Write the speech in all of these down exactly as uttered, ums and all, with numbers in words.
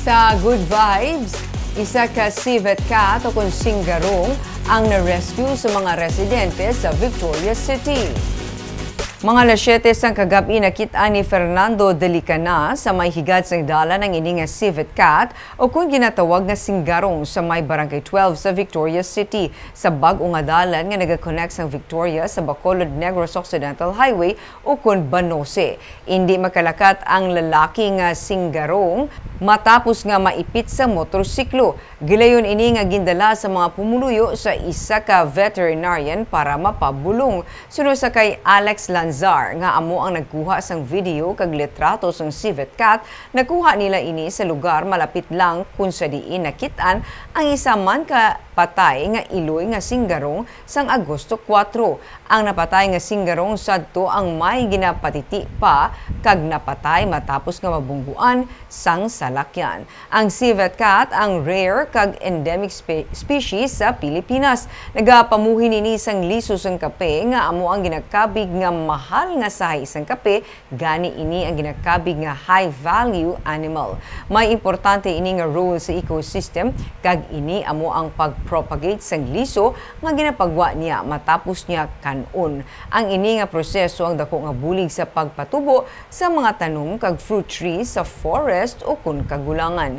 Sa Good Vibes, isa ka civet cat o kon singgarong ang na-rescue sa mga residente sa Victoria City. Mga alas siyete sang kagab-i, nakit-an ni Fernando Delicana sa may higad sang dalan ang ini nga civet cat o kon ginatawag nga singgarong sa may Barangay twelve sa Victoria City, sa bag-o nga dalan nga nagakonect sang Victoria sa Bacolod Negros Occidental Highway o kon Banose. Indi makalakat ang lalaki nga singgarong matapos nga maipit sa motorsiklo. Gilayon ini nga gindala sa mga pumuluyo sa isa ka veterinarian para mapabulong. Suno sa kay Alex Lanzar, nga amo ang nagkuha sang video kag litrato sang civet cat, nakuha nila ini sa lugar malapit lang kun sa diin nakit-an ang isa man ka patay nga iloy nga singgarong sang Agosto kuwatro. Ang napatay nga singgarong sadto ang may ginapatiti pa kag napatay matapos nga mabungguan sang salakyan. Ang civet cat ang rare kag endemic spe-, species sa Pilipinas. Nagapamuhi nini sang liso sang kape nga amo ang ginakabig nga mahal nga sahi sang kape, gani ini ang ginakabig nga high value animal. May importante ini nga role sa ecosystem kag ini amo ang pag-propagate sang liso nga ginapagwa niya matapos niya kan-on. Ang ini nga proseso ang dako nga bulig sa pagpatubo sa mga tanom kag fruit tree sa forest o kon kagulangan.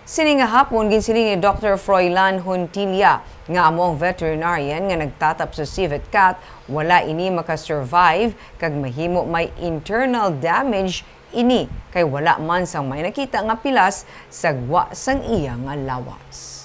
Sini nga hapon, ginsiling ni Doctor Froilan Hontilia, nga amo ang veterinarian nga nagtatap sa civet cat, wala ini makasurvive kag mahimo may internal damage ini kay wala man sang may nakita nga pilas sa gwa sang iya nga lawas.